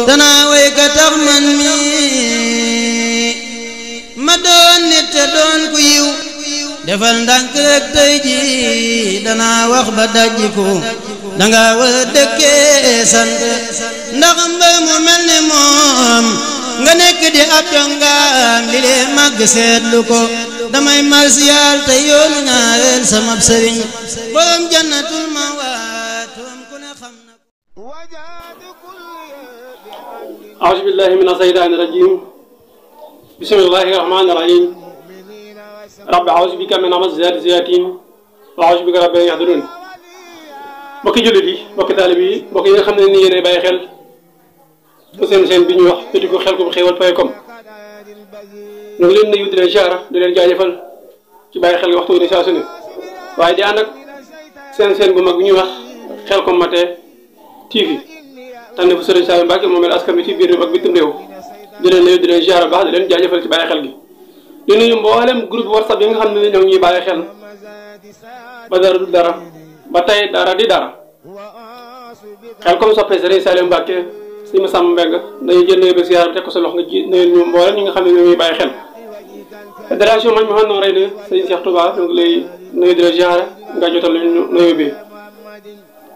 danaa way ka tax man mi ma doon nit te doon ku yiw defal ndànk rek tey ji danaa wax ba dajjiku danga war a dëkkee sant ndax mbër mu mel ni moom nga nekk di ab jongaam li lee màgg seetlu ko damay marsiyaal te yoonu ñaareel sama sëriñ borom jannatul mawaatum ku ne xam na أعوذ بالله من الشيطان الرجيم بسم الله الرحمن الرحيم رب أعوذ بك من همزات الشياطين وأعوذ بك رب أن يحضرون mbokki jullit yi mbokki taalib yi mbokk yi nga xam ne ni yéenay bàyyi xel seen bi ñuy wax Petit ko Xelcom xéewal.com ñu ngi leen nuyu di leen ziara di leen jaajëfal ci bàyyi xel gi waxtu wi saa su ne waaye di ànd ak seen bu mag bi ñuy wax Xelcom Matin TV tànn fu Sëriñ Saliou Mbacke moom el askan bi ci biir réew ak bitim réew di leen nuyu di leen ziara baax di leen jaajëfal ci bàyyi xel gi di nuyu mboolem groupe WhatsApp yi nga xam ne ñoo ngi ñuy bàyyi xel ba dara du dara ba tey dara di dara Xelcom soppee Sëriñ Saliou Mbacke si ma sàmm mbeng dañuy jël nuyu ba ziara bi teg ko sa loxo nga ji nuyu ñu mboolem ñi nga xam ne ñoo ngi bàyyi xel fédération mañ ma xam noo rey ne Sëriñ Cheikh Touba ñu ngi lay nuyu di la ziara nga jotal ñu nuyu bi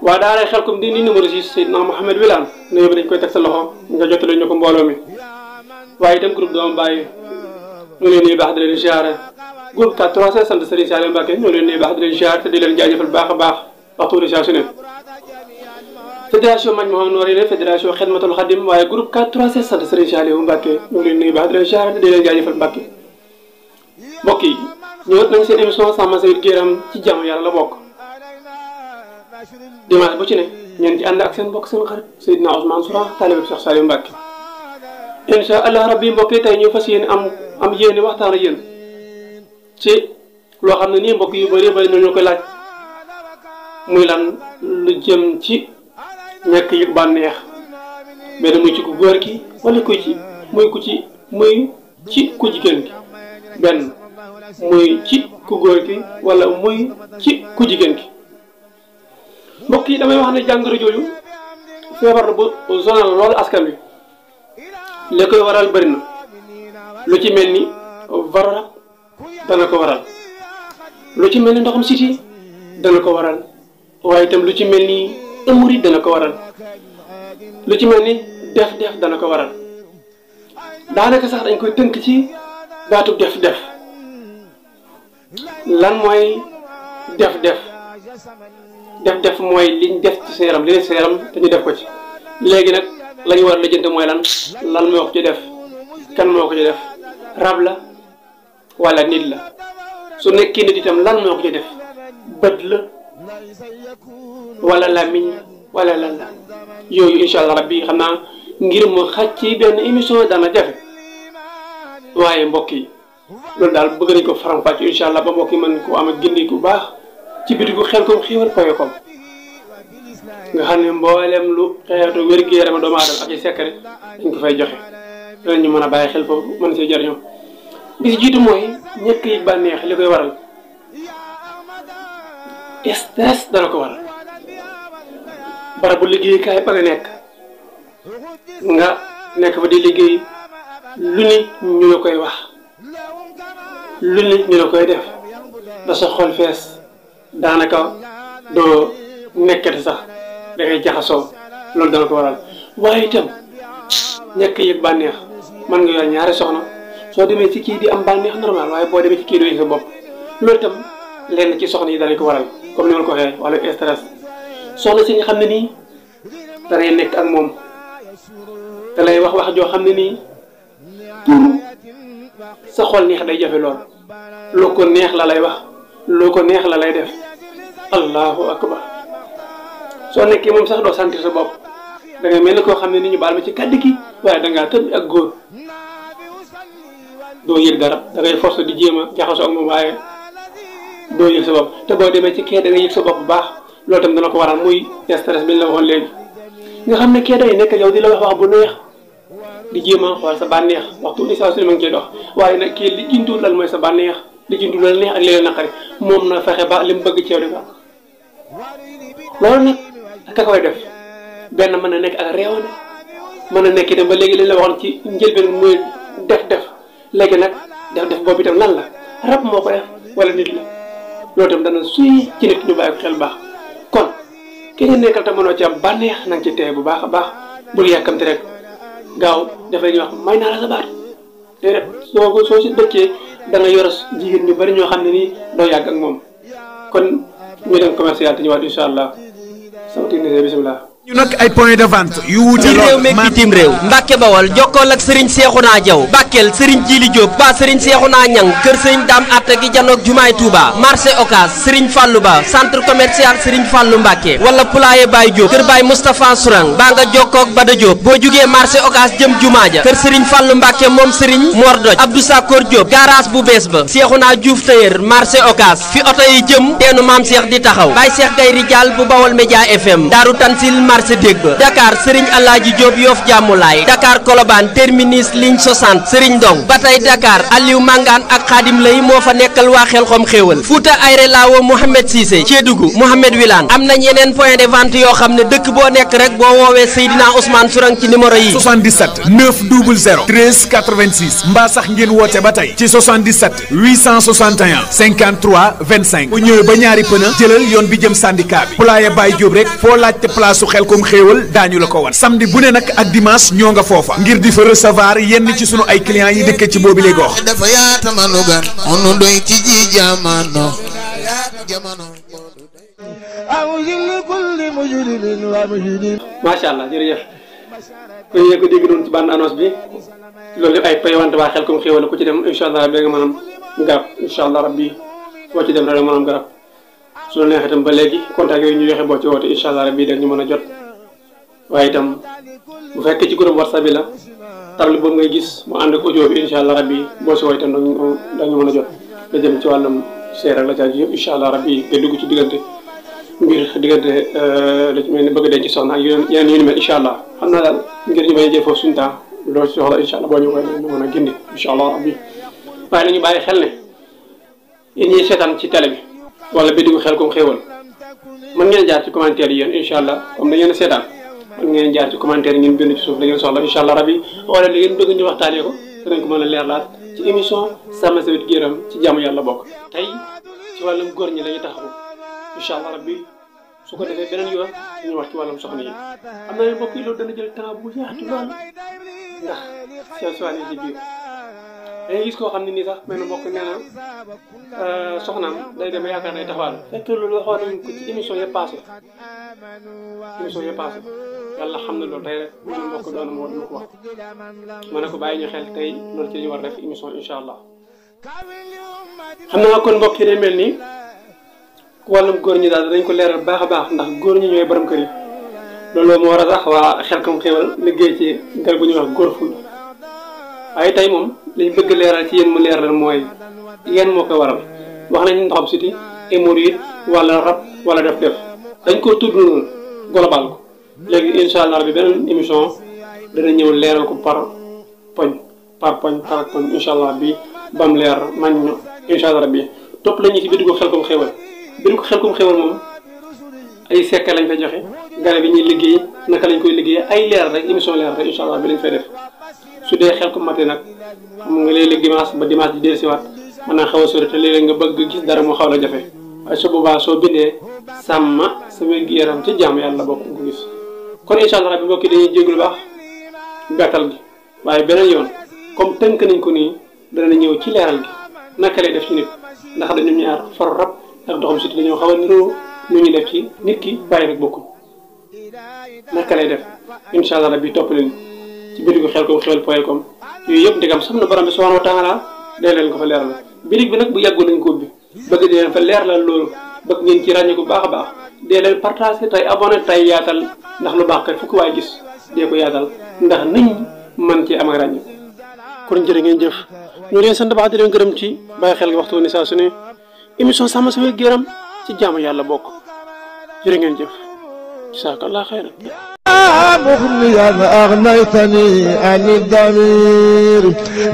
waa daaray Xelcom di ni numéro 6 Seydina Mouhamed Wilane nuyu bi dañ koy teg sa loxo nga jotale ñu ko mbooloo mi waaye itam groupe doomu bàyyi ñu leen nuyu baax di leen ziare groupe 4 sant Serigne Saliou Mbacke ñu leen nuyu baax di leen ziare te di leen jaajëfal baax a baax waxtu wi saa su ne fédération mañ ma noor yi fédération Xidmatul Xadim waaye groupe 4 sant Serigne Saliou Mbacke ñu leen nuyu baax di leen ziare te di leen jaajëfal Mbacke mbokk yi ñëwaat nañ seen émission Sàmm Sa Wér-gu-Yaram ci jàmm yàlla la bokk dimanche bu ci ne ñeen ci ànd ak seen mbokk seen xarit Seydina Ousmane Soura taalibe Cheikh Saliou Mbacke incha allah rabbi mbokk yi tey ñu fas yéene am yéene waxtaan ak yéen ci loo xam ne nii mbokk yu bëri bëri nañu koy laaj muy lan lu jëm ci ñàkk yëg bànneex benn muy ci ku góor ki wala muy ci ku jigéen ki benn muy ci ku góor ki wala muy ci ku jigéen ki mbokk yi damay wax ne jàngoro jooju feebar bu sonal loolu askan wi li koy waral bëri na lu ci mel ni varroa dana ko waral lu ci mel ni ndoxam siti dana ko waral waaye itam lu ci mel ni hémorroïde dana ko waral lu ci mel ni def dana ko waral daanaka sax dañ koy tënk ci baatu def lan mooy def mooy liñ def ci sa yaram li ne sa yaram te ñu def ko ci léegi nag la ñu war a lijjanti mooy lan moo ko ci def kan moo ko ci def rab la wala nit la su nekkee nit itam lan moo ko ci def bët la wala làmmiñ wala lan la yooyu incha allah rabbi xam naa ngir mu xaj ci benn émission dana jafe waaye mbokk yi loolu daal bëgg nañ ko faram-fàcc incha allah ba mbokk yi mën ko am ak gindi bu baax ci bitigu Xelcom xéewal.com nga xam ne mboolem lu xeetu wér-gu-yaram doomu aadama ak i secret dañ ko fay joxe danañu mën a bàyyi xel foofu mën see jariñoo bi si jiitu mooy ñàkk yëg bànneex li koy waral stress dana ko waral barabu liggéeykaay ba nga nekk fa di liggéey lu ni ñu la koy wax lu ni ñu la koy def da sa xol fees daanaka doo nekkati sax da ngay jaxasoo loolu dana ko waral waaye itam ñàkk yëg bànneex mën nga yor ñaari soxna soo demee ci kii di am bànneex normal waaye boo demee ci kii doo yëg sa bopp loolu itam lenn ci soxna yi danañ ko waral comme ni ma ko waxee wala stress soxna si nga xam ne nii danay nekk ak moom te lay wax joo xam ne nii pour sa xol neex day jafe lool loo ko neex la lay wax loo ko neex la lay def allahu akbar soo nekkee moom sax doo sentir sa bopp da ngay mel ni koo xam ne ni ñu baal ma ci kàddu gi waaye dangaa tëdd ak góor doo yëg dara da ngay force di jéem a jaxasoo ak moom waaye doo yëg sa bopp te boo demee ci kee da nga yëg sa bopp bu baax loolu tam dana ko waral muy stress bi ñu la waxoon léegi nga xam ne kee day nekk yow di la wax bu neex di jéem a xool sa bànneex waxtu ni saa su ne ma ngi koy dox waaye nag kii li jintu lan mooy sa bànneex li jintu lan neex ak li leen naqari moom na fexe ba li mu bëgg ci yow di ko loolu nag ka koy def benn mën na nekk ak réewande mën a nekk itam ba léegi lañ la waxoon ci njëlbeen muy def léegi nag def boobu itam lan la rab moo ko def wala nit la loolu itam dana suy ci nit ñu bàyyi ko xel baax kon ki nga nekkal te mënoo ci am bànneex na nga ci tey bu baax a baax bul yàkkamti rek gaaw daf lay ñuy wax may naa la sa baat déedéet soo si dëkkee da nga yor jigéen ñu bari ñoo xam ne nii doo yàgg ak moom kon ñu dem commercial te ñëwaat incha allah sama technicien bisimilah. ñu nag ay point de vente yu wuute lool réew meeg bitim réew Mbàkke Bawol jokkool ak Serigne Cheikhouna Diaw Bakel Serigne Djili Diop ba Serigne Cheikhouna Niang kër Serigne Dame Atta gi janoog Jumaay Touba marché Ocass Serigne Fallou Ba centre commercial Serigne Fallou Mbàkke wala Poulaye Baye Diop kër Baye Moustapha Sourang baa nga jokkoog Bada Diop boo jugee marché Ocass jëm Jumaa ja kër Serigne Fallou Mbàkke moom Serigne Mor Doj Abdou Sakor Diop garage bu bees ba Cheikhouna Diouf Tailleur marché Ocass fi oto yi jëm teenu Maam Cheikh di taxaw Baye Cheikh Gay Rijaal bu Bawol Média FM Daaru Tansil marché dégg ba Dakar Serigne Alaaji Diop Yoff Jàmmulaay Dakar Colobane terminus ligne 60 Serigne Ndong ba tey Dakar Aliou Mangane ak Khadim Lay moo fa nekkal waa Xelkom xéewal Fouta Ayre Lawo Mohamed Cissé Kédougou Mohamed Wilane am nañ yeneen point de vente yoo xam ne dëkk boo nekk rek boo woowee Seydina Ousmane Sourang ci numéro yi 77 900 13 86 mbaa sax ngeen woote ba tey ci 77 861 53 25 bu ñëwee ba ñaari pëna jëlal yoon bi jëm syndicat bi Poulaye Baye Diop rek foo laajte place su Xelkom xéewal daañu la ko wan samedi bu ne nag ak dimanche ñoo nga foofa ngir di fa recevoir yenn ci sunu ay clients yi dëkk ci boobu lay gox dafa yaatama nu gan onu doy ci ji jamono macha allah jërëjëf kon yéen ko dégg doon ci bande annonce bi loolu yëpp ay paywante waa Xelkom xéewal ku ci dem incha allah rabbi nga mën am garab incha allah rabbi boo ci dem rek mën am garab su la neexee itam ba léegi contact yooyu ñu joxe boo ci woote incha allah rabbi ñu mën a jot waaye itam bu fekkee ci groupe WhatsApp bi la table boobu ngay gis mu ànd ak audio bi incha allah rabbi boo si woo itam dañu mën a jot la jëm ci wàllum seer ak la caa ji yëpp incha allah rabbi nga dugg ci diggante la ci mel ni bëgg denc soxna ak yeneen yu ni mel incha allah xam naa daal ngir ñu bañ a jël foofu suñu temps loolu si soxla incha allah boo ñu koy mën a gindi incha allah rabbi waaye nañu bàyyi xel ne yéen ñiy seetaan ci télé bi wala bidigu Xelkom xéewal mën ngeen jaar ci commentaire yi yéen incha allah comme da ngeen a seetaan mën ngeen jaar ci commentaire yi ngeen bind ci suuf da ngeen soxla incha allah rabbi wala li ngeen bëgg ñu waxtaanee ko danañ ko mën a leerlaat ci émission Sàmm Sa Wér Gu Yaram ci jaamu yàlla bokk tey ci wàllum góor ñi la ñuy taxawu incha allah rabbi su ko defee beneen yoon ñu wax ci wàllum soxna yi am na ne mbokk yi loolu dana jël temps bu yaatu lool ndax sensualité ci biir dañuy gis koo xam ne nii sax mel na mbokk nee na soxnaam day dem yaakaar day taxawal fekk loolu waxoon nañ ko ci émission yëpp passé yàlla xam na loolu tey rek ñu mbokk doon moo dama ko wax ma ne ko bàyyi ñu xel tey loolu ci la ñu war def émission incha allah xam naa kon mbokk yi day mel ni wàllum góor ñi daal danañ ko leeral baax a baax ndax góor ñi ñooy borom kër yi loolu moo war a tax waa Xelkom xéewal liggéey ci garab bu ñuy wax góor ful waaye tey moom liñ bëgg leeral ci yéen mu leeral mooy yéen moo koy waral wax nañ ndoxam siti hémorroïde wala rab wala def dañ ko tudd noonu global ko léegi incha allah bi beneen émission dana ñëw leeral ko par poñ incha allah bi bam leer man ñu incha allah bi topp lañu ci biir Xelkom xéewal biir Xelkom xéewal moom ay sekk lañ fay joxe garab yi ñuy liggéey naka lañ koy liggéey ay leer rek émission leer rek incha allah bi lañ fay def su dee Xelkom matin nag xam nga léeg-léeg dimanche ba dimanche di dellusiwaat mën naa xaw a sori te léeg-léeg nga bëgg gis dara mu xaw la jafe waaye su boobaa soo bindee Sàmm Sa Wér Gu Yaram ci jaamu yàlla bokk nga ko gis kon incha allah bi mbokk yi dañuy jéglu baax gàttal gi waaye beneen yoon comme tënk nañ ko nii dana ñëw ci leeral gi naka lay def ci nit ndax dañu ñaar far rab ak doxam siti dañoo xaw a niroo nu ñuy def ci nit ki bàyyi rek bokkuñ naka lay def incha allah bi topp leen ci biir Xelkom xéewal point.com yooyu yëpp ndigam sax na borom bi subhanahu wa taala day leen ko fa leeral birig bi nag bu yàggul nañ ko ubbi bëgg di leen fa leeralal loolu bëgg ngeen ci ràññee ko baax a baax dee leen partagé tey abonné tey yaatal ndax lu baax kat fu ko waay gis dee ko yaatal ndax niñ man ci am ak ràññee kon jërë ngeen jëf ñu leen sant baax di leen gërëm ci bàyyi xel gi waxtu ni saa su ne émission Sàmm Sa Wér Gu Yaram ci jaamu yàlla bokk jërë ngeen jëf jazakallahu xayran مخليا أغنيتني عن الضمير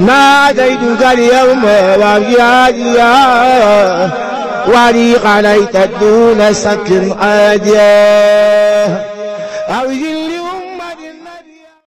ناديتك اليوم وابياديا ولي عليك دون سك عاديا